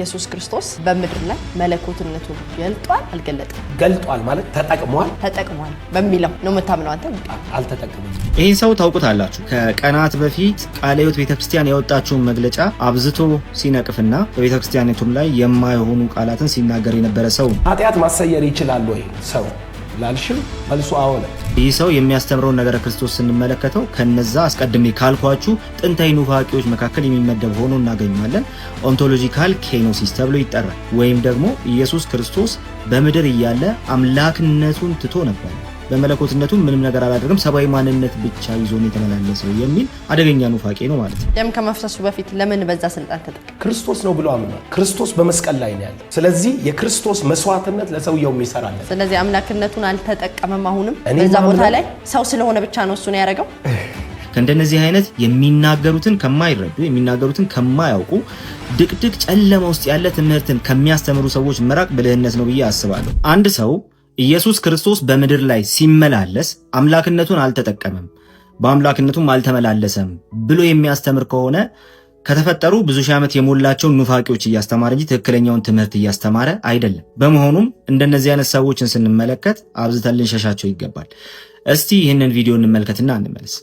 ኢየሱስ ክርስቶስ በምድር ላይ መለኮትነቱን ገልጧል አልገለጠም? ገልጧል ማለት ተጠቅሟል። ተጠቅሟል በሚለው ነው የምታምነው አንተ? አልተጠቀመም። ይህን ሰው ታውቁታላችሁ። ከቀናት በፊት ቃለ ሕይወት ቤተክርስቲያን ያወጣችውን መግለጫ አብዝቶ ሲነቅፍና በቤተክርስቲያኒቱም ላይ የማይሆኑ ቃላትን ሲናገር የነበረ ሰው ነው። ኃጢአት ማሰየር ይችላል ወይ ሰው ላልሽም መልሱ አዎ ነው። ይህ ሰው የሚያስተምረውን ነገረ ክርስቶስ ስንመለከተው ከነዛ አስቀድሜ ካልኳችሁ ጥንታዊ ኑፋቂዎች መካከል የሚመደብ ሆኖ እናገኘዋለን። Ontological kenosis ተብሎ ይጠራል። ወይም ደግሞ ኢየሱስ ክርስቶስ በምድር እያለ አምላክነቱን ትቶ ነበር፣ በመለኮትነቱ ምንም ነገር አላደረገም፣ ሰብአዊ ማንነት ብቻ ይዞ ነው የተመላለሰው የሚል አደገኛ ኑፋቄ ነው ማለት ነው። ደም ከመፍሰሱ በፊት ለምን በዛ ስልጣን ተጠቀመ? ክርስቶስ ነው ብሎ አምኗል። ክርስቶስ በመስቀል ላይ ነው ያለው። ስለዚህ የክርስቶስ መስዋዕትነት ለሰውየው የሚሰራለት። ስለዚህ አምላክነቱን አልተጠቀመም። አሁንም እኔ በዛ ቦታ ማምነው- ላይ ሰው ስለሆነ ብቻ ነው እሱን ያደረገው። ከእንደነዚህ አይነት የሚናገሩትን ከማይረዱ፣ የሚናገሩትን ከማያውቁ፣ ድቅድቅ ጨለማ ውስጥ ያለ ትምህርትን ከሚያስተምሩ ሰዎች መራቅ ብልህነት ነው ብዬ አስባለሁ። አንድ ሰው ኢየሱስ ክርስቶስ በምድር ላይ ሲመላለስ አምላክነቱን አልተጠቀመም፣ በአምላክነቱም አልተመላለሰም ብሎ የሚያስተምር ከሆነ ከተፈጠሩ ብዙ ሺህ ዓመት የሞላቸውን ኑፋቂዎች እያስተማረ እንጂ ትክክለኛውን ትምህርት እያስተማረ አይደለም። በመሆኑም እንደነዚህ አይነት ሰዎችን ስንመለከት አብዝተን ልንሸሻቸው ይገባል። እስቲ ይህንን ቪዲዮ እንመልከትና እንመለስ።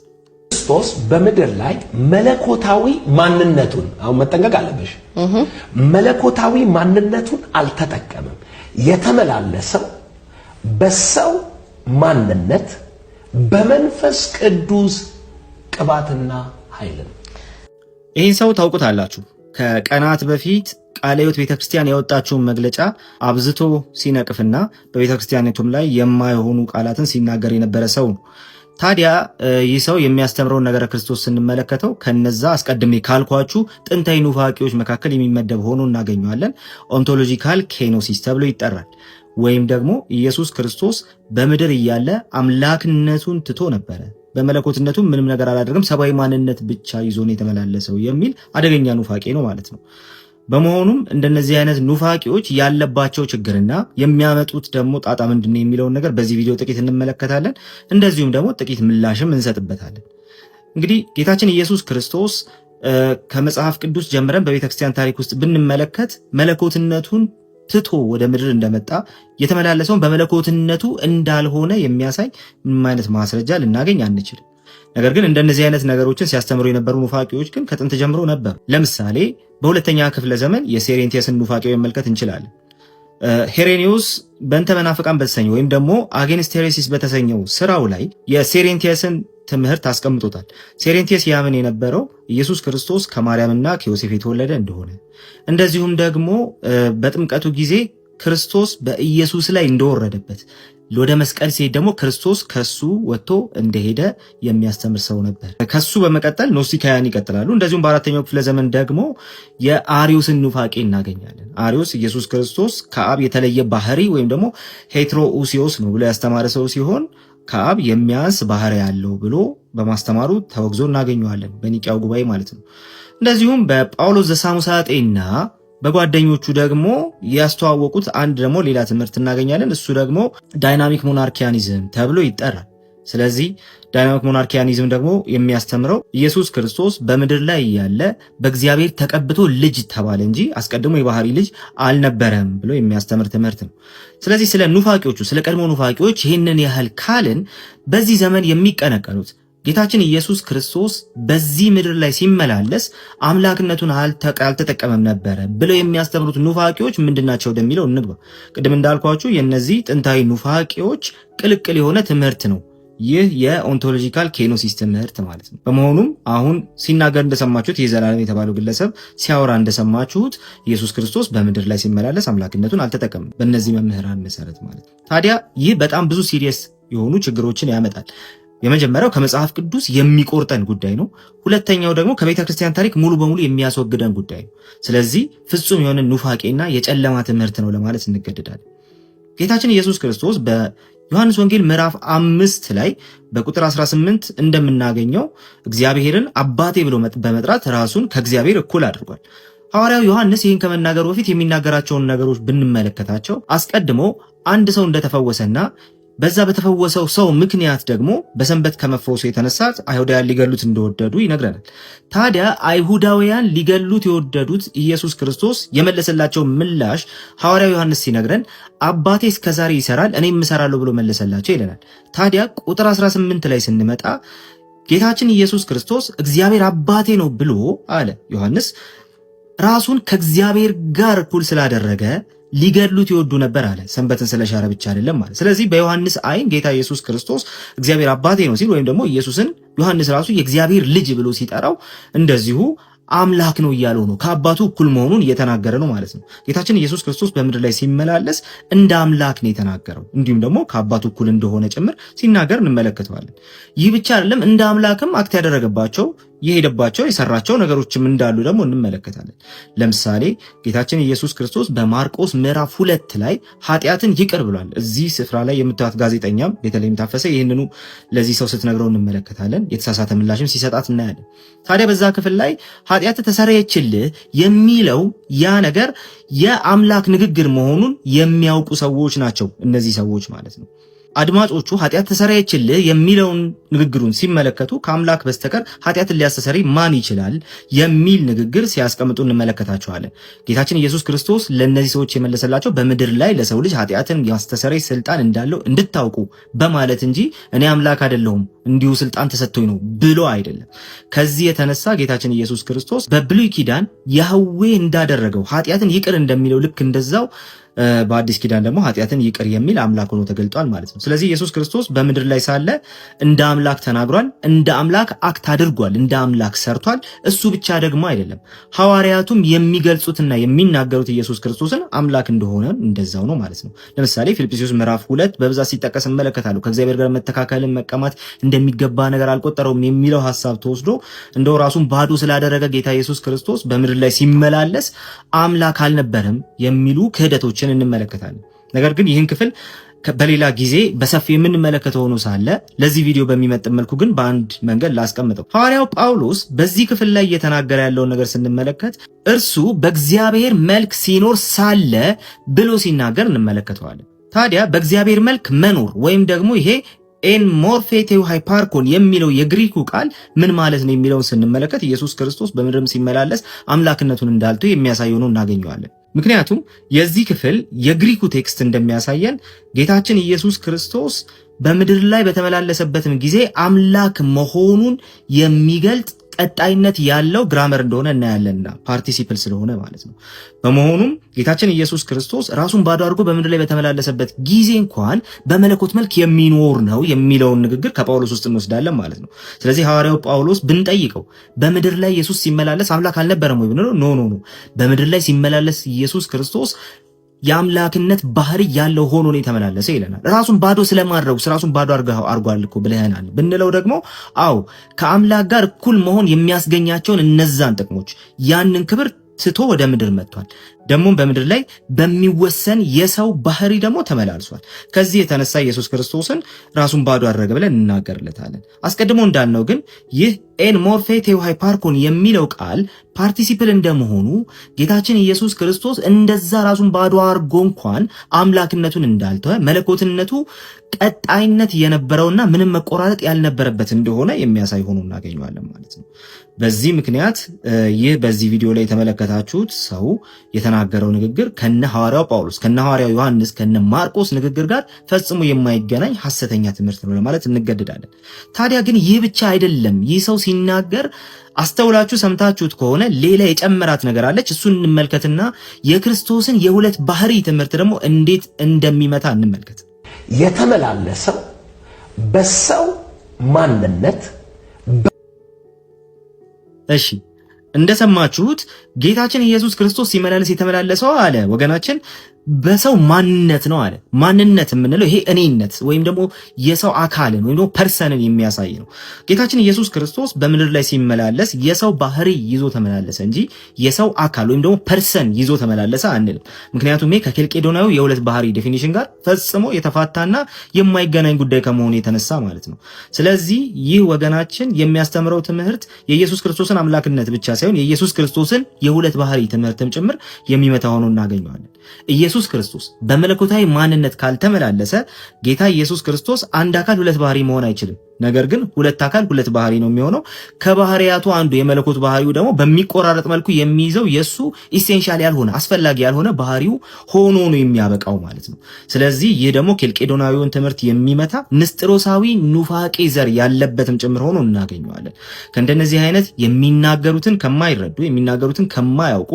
ክርስቶስ በምድር ላይ መለኮታዊ ማንነቱን፣ አሁን መጠንቀቅ አለብሽ። መለኮታዊ ማንነቱን አልተጠቀመም። የተመላለሰው በሰው ማንነት በመንፈስ ቅዱስ ቅባትና ኃይል ነው። ይህን ሰው ታውቁታላችሁ። ከቀናት በፊት ቃለ ሕይወት ቤተክርስቲያን ያወጣችውን መግለጫ አብዝቶ ሲነቅፍና በቤተክርስቲያኒቱም ላይ የማይሆኑ ቃላትን ሲናገር የነበረ ሰው ነው። ታዲያ ይህ ሰው የሚያስተምረውን ነገረ ክርስቶስ ስንመለከተው ከነዛ አስቀድሜ ካልኳችሁ ጥንታዊ ኑፋቂዎች መካከል የሚመደብ ሆኖ እናገኘዋለን። Ontological kenosis ተብሎ ይጠራል። ወይም ደግሞ ኢየሱስ ክርስቶስ በምድር እያለ አምላክነቱን ትቶ ነበረ፣ በመለኮትነቱ ምንም ነገር አላደረገም፣ ሰብአዊ ማንነት ብቻ ይዞ ነው የተመላለሰው የሚል አደገኛ ኑፋቄ ነው ማለት ነው። በመሆኑም እንደነዚህ አይነት ኑፋቂዎች ያለባቸው ችግርና የሚያመጡት ደግሞ ጣጣ ምንድን ነው የሚለውን ነገር በዚህ ቪዲዮ ጥቂት እንመለከታለን። እንደዚሁም ደግሞ ጥቂት ምላሽም እንሰጥበታለን። እንግዲህ ጌታችን ኢየሱስ ክርስቶስ ከመጽሐፍ ቅዱስ ጀምረን በቤተክርስቲያን ታሪክ ውስጥ ብንመለከት መለኮትነቱን ትቶ ወደ ምድር እንደመጣ፣ የተመላለሰውን በመለኮትነቱ እንዳልሆነ የሚያሳይ ምንም አይነት ማስረጃ ልናገኝ አንችልም። ነገር ግን እንደነዚህ አይነት ነገሮችን ሲያስተምሩ የነበሩ ኑፋቂዎች ግን ከጥንት ጀምሮ ነበሩ። ለምሳሌ በሁለተኛ ክፍለ ዘመን የሴሬንቲየስን ኑፋቄ መመልከት እንችላለን። ሄሬኒዮስ በእንተ መናፍቃን በተሰኘው ወይም ደግሞ Against Heresies በተሰኘው ስራው ላይ የሴሬንቲየስን ትምህርት አስቀምጦታል። ሴሬንቲየስ ያምን የነበረው ኢየሱስ ክርስቶስ ከማርያምና ከዮሴፍ የተወለደ እንደሆነ፣ እንደዚሁም ደግሞ በጥምቀቱ ጊዜ ክርስቶስ በኢየሱስ ላይ እንደወረደበት፣ ወደ መስቀል ሲሄድ ደግሞ ክርስቶስ ከሱ ወጥቶ እንደሄደ የሚያስተምር ሰው ነበር። ከሱ በመቀጠል ኖስቲካውያን ይቀጥላሉ። እንደዚሁም በአራተኛው ክፍለ ዘመን ደግሞ የአሪዮስን ኑፋቄ እናገኛለን። አሪዮስ ኢየሱስ ክርስቶስ ከአብ የተለየ ባህሪ ወይም ደግሞ ሄትሮኡሲዮስ ነው ብሎ ያስተማረ ሰው ሲሆን ከአብ የሚያንስ ባህሪ ያለው ብሎ በማስተማሩ ተወግዞ እናገኘዋለን፣ በኒቂያው ጉባኤ ማለት ነው። እንደዚሁም በጳውሎስ ዘሳሙሳጤና በጓደኞቹ ደግሞ ያስተዋወቁት አንድ ደግሞ ሌላ ትምህርት እናገኛለን። እሱ ደግሞ dynamic monarchianism ተብሎ ይጠራል። ስለዚህ dynamic monarchianism ደግሞ የሚያስተምረው ኢየሱስ ክርስቶስ በምድር ላይ እያለ በእግዚአብሔር ተቀብቶ ልጅ ተባለ እንጂ አስቀድሞ የባህሪ ልጅ አልነበረም ብሎ የሚያስተምር ትምህርት ነው። ስለዚህ ስለ ኑፋቂዎቹ፣ ስለ ቀድሞ ኑፋቂዎች ይህንን ያህል ካልን በዚህ ዘመን የሚቀነቀኑት ጌታችን ኢየሱስ ክርስቶስ በዚህ ምድር ላይ ሲመላለስ አምላክነቱን አልተጠቀመም ነበረ ብለው የሚያስተምሩት ኑፋቂዎች ምንድናቸው ወደሚለው እንግባ። ቅድም እንዳልኳችሁ የእነዚህ ጥንታዊ ኑፋቂዎች ቅልቅል የሆነ ትምህርት ነው ይህ የ ontological kenosis ትምህርት ማለት ነው። በመሆኑም አሁን ሲናገር እንደሰማችሁት፣ ይህ ዘላለም የተባለው ግለሰብ ሲያወራ እንደሰማችሁት ኢየሱስ ክርስቶስ በምድር ላይ ሲመላለስ አምላክነቱን አልተጠቀመም በእነዚህ መምህራን መሰረት ማለት ነው። ታዲያ ይህ በጣም ብዙ serious የሆኑ ችግሮችን ያመጣል። የመጀመሪያው ከመጽሐፍ ቅዱስ የሚቆርጠን ጉዳይ ነው። ሁለተኛው ደግሞ ከቤተ ክርስቲያን ታሪክ ሙሉ በሙሉ የሚያስወግደን ጉዳይ ነው። ስለዚህ ፍጹም የሆነ ኑፋቄና የጨለማ ትምህርት ነው ለማለት እንገደዳለን። ጌታችን ኢየሱስ ክርስቶስ በዮሐንስ ወንጌል ምዕራፍ 5 ላይ በቁጥር 18 እንደምናገኘው እግዚአብሔርን አባቴ ብሎ በመጥራት ራሱን ከእግዚአብሔር እኩል አድርጓል። ሐዋርያው ዮሐንስ ይህን ከመናገሩ በፊት የሚናገራቸውን ነገሮች ብንመለከታቸው አስቀድሞ አንድ ሰው እንደተፈወሰና በዛ በተፈወሰው ሰው ምክንያት ደግሞ በሰንበት ከመፈወሱ የተነሳ አይሁዳውያን ሊገሉት እንደወደዱ ይነግረናል። ታዲያ አይሁዳውያን ሊገሉት የወደዱት ኢየሱስ ክርስቶስ የመለሰላቸው ምላሽ ሐዋርያው ዮሐንስ ሲነግረን አባቴ እስከዛሬ ይሰራል እኔም እሰራለሁ ብሎ መለሰላቸው ይለናል። ታዲያ ቁጥር 18 ላይ ስንመጣ ጌታችን ኢየሱስ ክርስቶስ እግዚአብሔር አባቴ ነው ብሎ አለ ዮሐንስ ራሱን ከእግዚአብሔር ጋር እኩል ስላደረገ ሊገድሉት ይወዱ ነበር አለ። ሰንበትን ስለሻረ ብቻ አይደለም ማለት። ስለዚህ በዮሐንስ አይን ጌታ ኢየሱስ ክርስቶስ እግዚአብሔር አባቴ ነው ሲል ወይም ደግሞ ኢየሱስን ዮሐንስ ራሱ የእግዚአብሔር ልጅ ብሎ ሲጠራው እንደዚሁ አምላክ ነው እያለው ነው። ከአባቱ እኩል መሆኑን እየተናገረ ነው ማለት ነው። ጌታችን ኢየሱስ ክርስቶስ በምድር ላይ ሲመላለስ እንደ አምላክ ነው የተናገረው። እንዲሁም ደግሞ ከአባቱ እኩል እንደሆነ ጭምር ሲናገር እንመለከተዋለን። ይህ ብቻ አይደለም፣ እንደ አምላክም act ያደረገባቸው የሄደባቸው የሰራቸው ነገሮችም እንዳሉ ደግሞ እንመለከታለን። ለምሳሌ ጌታችን ኢየሱስ ክርስቶስ በማርቆስ ምዕራፍ 2 ላይ ኃጢአትን ይቅር ብሏል። እዚህ ስፍራ ላይ የምታዩት ጋዜጠኛም ቤተልሔም ታፈሰ ይህንኑ ለዚህ ሰው ስትነግረው እንመለከታለን። የተሳሳተ ምላሽም ሲሰጣት እናያለን። ታዲያ በዛ ክፍል ላይ ኃጢአት ተሰረየችልህ የሚለው ያ ነገር የአምላክ ንግግር መሆኑን የሚያውቁ ሰዎች ናቸው እነዚህ ሰዎች ማለት ነው። አድማጮቹ ኃጢአት ተሰረየችልህ የሚለውን ንግግሩን ሲመለከቱ ከአምላክ በስተቀር ኃጢአትን ሊያስተሰርይ ማን ይችላል የሚል ንግግር ሲያስቀምጡ እንመለከታቸዋለን። ጌታችን ኢየሱስ ክርስቶስ ለእነዚህ ሰዎች የመለሰላቸው በምድር ላይ ለሰው ልጅ ኃጢአትን ያስተሰርይ ስልጣን እንዳለው እንድታውቁ በማለት እንጂ እኔ አምላክ አይደለሁም እንዲሁ ስልጣን ተሰጥቶኝ ነው ብሎ አይደለም። ከዚህ የተነሳ ጌታችን ኢየሱስ ክርስቶስ በብሉይ ኪዳን ያህዌ እንዳደረገው ኃጢአትን ይቅር እንደሚለው ልክ እንደዛው በአዲስ ኪዳን ደግሞ ኃጢአትን ይቅር የሚል አምላክ ሆኖ ተገልጧል ማለት ነው። ስለዚህ ኢየሱስ ክርስቶስ በምድር ላይ ሳለ እንደ አምላክ ተናግሯል፣ እንደ አምላክ act አድርጓል፣ እንደ አምላክ ሰርቷል። እሱ ብቻ ደግሞ አይደለም፣ ሐዋርያቱም የሚገልጹትና የሚናገሩት ኢየሱስ ክርስቶስን አምላክ እንደሆነ እንደዛው ነው ማለት ነው። ለምሳሌ ፊልጵስዩስ ምዕራፍ 2 በብዛት ሲጠቀስ እመለከታለሁ። ከእግዚአብሔር ጋር መተካከልን መቀማት እንደሚገባ ነገር አልቆጠረውም የሚለው ሐሳብ ተወስዶ እንደው ራሱን ባዶ ስላደረገ ጌታ ኢየሱስ ክርስቶስ በምድር ላይ ሲመላለስ አምላክ አልነበረም የሚሉ ክህደቶችን እንመለከታለን። ነገር ግን ይህን ክፍል በሌላ ጊዜ በሰፊው የምንመለከተው ሆኖ ሳለ ለዚህ ቪዲዮ በሚመጥን መልኩ ግን በአንድ መንገድ ላስቀምጠው። ሐዋርያው ጳውሎስ በዚህ ክፍል ላይ እየተናገረ ያለውን ነገር ስንመለከት እርሱ በእግዚአብሔር መልክ ሲኖር ሳለ ብሎ ሲናገር እንመለከተዋለን። ታዲያ በእግዚአብሔር መልክ መኖር ወይም ደግሞ ይሄ ἐν μορφῇ θεοῦ ὑπάρχων የሚለው የግሪኩ ቃል ምን ማለት ነው የሚለውን ስንመለከት ኢየሱስ ክርስቶስ በምድርም ሲመላለስ አምላክነቱን እንዳልተወ የሚያሳይ ሆኖ እናገኘዋለን። ምክንያቱም የዚህ ክፍል የግሪኩ text እንደሚያሳየን ጌታችን ኢየሱስ ክርስቶስ በምድር ላይ በተመላለሰበትም ጊዜ አምላክ መሆኑን የሚገልጥ ቀጣይነት ያለው grammar እንደሆነ እናያለንና participle ስለሆነ ማለት ነው። በመሆኑም ጌታችን ኢየሱስ ክርስቶስ ራሱን ባዶ አድርጎ በምድር ላይ በተመላለሰበት ጊዜ እንኳን በመለኮት መልክ የሚኖር ነው የሚለውን ንግግር ከጳውሎስ ውስጥ እንወስዳለን ማለት ነው። ስለዚህ ሐዋርያው ጳውሎስ ብንጠይቀው በምድር ላይ ኢየሱስ ሲመላለስ አምላክ አልነበረም ወይ ብንለው፣ no no no፣ በምድር ላይ ሲመላለስ ኢየሱስ ክርስቶስ የአምላክነት ባህሪ ያለው ሆኖ ነው የተመላለሰ ይለናል። ራሱን ባዶ ስለማድረጉ ራሱን ባዶ አድርጓል እኮ ብለናል ብንለው ደግሞ አዎ ከአምላክ ጋር እኩል መሆን የሚያስገኛቸውን እነዛን ጥቅሞች ያንን ክብር ትቶ ወደ ምድር መጥቷል። ደግሞም በምድር ላይ በሚወሰን የሰው ባህሪ ደግሞ ተመላልሷል። ከዚህ የተነሳ ኢየሱስ ክርስቶስን ራሱን ባዶ አደረገ ብለን እንናገርለታለን። አስቀድሞ እንዳልነው ግን ይህ ἐν μορφῇ θεοῦ ὑπάρχων የሚለው ቃል participle እንደመሆኑ ጌታችን ኢየሱስ ክርስቶስ እንደዛ ራሱን ባዶ አድርጎ እንኳን አምላክነቱን እንዳልተወ መለኮትነቱ ቀጣይነት የነበረውና ምንም መቆራረጥ ያልነበረበት እንደሆነ የሚያሳይ ሆኖ እናገኘዋለን ማለት ነው። በዚህ ምክንያት ይህ በዚህ ቪዲዮ ላይ የተመለከታችሁት ሰው የተናገረው ንግግር ከነ ሐዋርያው ጳውሎስ፣ ከነ ሐዋርያው ዮሐንስ፣ ከነ ማርቆስ ንግግር ጋር ፈጽሞ የማይገናኝ ሐሰተኛ ትምህርት ነው ለማለት እንገደዳለን። ታዲያ ግን ይህ ብቻ አይደለም። ይህ ሰው ሲናገር አስተውላችሁ ሰምታችሁት ከሆነ ሌላ የጨመራት ነገር አለች። እሱን እንመልከትና የክርስቶስን የሁለት ባህሪ ትምህርት ደግሞ እንዴት እንደሚመታ እንመልከት። የተመላለሰው በሰው ማንነት። እሺ፣ እንደሰማችሁት ጌታችን ኢየሱስ ክርስቶስ ሲመላለስ የተመላለሰው አለ ወገናችን በሰው ማንነት ነው አለ። ማንነት የምንለው ይሄ እኔነት ወይም ደግሞ የሰው አካልን ወይም ደግሞ person ን የሚያሳይ ነው። ጌታችን ኢየሱስ ክርስቶስ በምድር ላይ ሲመላለስ የሰው ባህሪ ይዞ ተመላለሰ እንጂ የሰው አካል ወይም ደግሞ person ይዞ ተመላለሰ አንልም። ምክንያቱም ይሄ ከኬልቄዶናዊ የሁለት ባህሪ definition ጋር ፈጽሞ የተፋታና የማይገናኝ ጉዳይ ከመሆኑ የተነሳ ማለት ነው። ስለዚህ ይህ ወገናችን የሚያስተምረው ትምህርት የኢየሱስ ክርስቶስን አምላክነት ብቻ ሳይሆን የኢየሱስ ክርስቶስን የሁለት ባህሪ ትምህርትም ጭምር የሚመታ ሆኖ እናገኘዋለን። ኢየሱስ ክርስቶስ በመለኮታዊ ማንነት ካልተመላለሰ ጌታ ኢየሱስ ክርስቶስ አንድ አካል ሁለት ባህሪ መሆን አይችልም። ነገር ግን ሁለት አካል ሁለት ባህሪ ነው የሚሆነው። ከባህሪያቱ አንዱ የመለኮት ባህሪው ደግሞ በሚቆራረጥ መልኩ የሚይዘው የሱ essential ያልሆነ፣ አስፈላጊ ያልሆነ ባህሪው ሆኖ ነው የሚያበቃው ማለት ነው። ስለዚህ ይህ ደግሞ ኬልቄዶናዊውን ትምህርት የሚመታ ንስጥሮሳዊ ኑፋቄ ዘር ያለበትም ጭምር ሆኖ እናገኘዋለን። ከእንደነዚህ አይነት የሚናገሩትን ከማይረዱ፣ የሚናገሩትን ከማያውቁ፣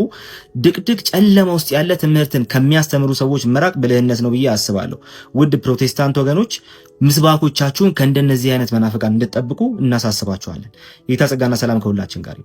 ድቅድቅ ጨለማ ውስጥ ያለ ትምህርትን ከሚያስተምሩ ሰዎች መራቅ ብልህነት ነው ብዬ አስባለሁ። ውድ ፕሮቴስታንት ወገኖች፣ ምስባኮቻችሁን ከእንደነዚህ አይነት መናፍቃን እንድትጠብቁ እናሳስባችኋለን። የጌታ ጸጋና ሰላም ከሁላችን ጋር።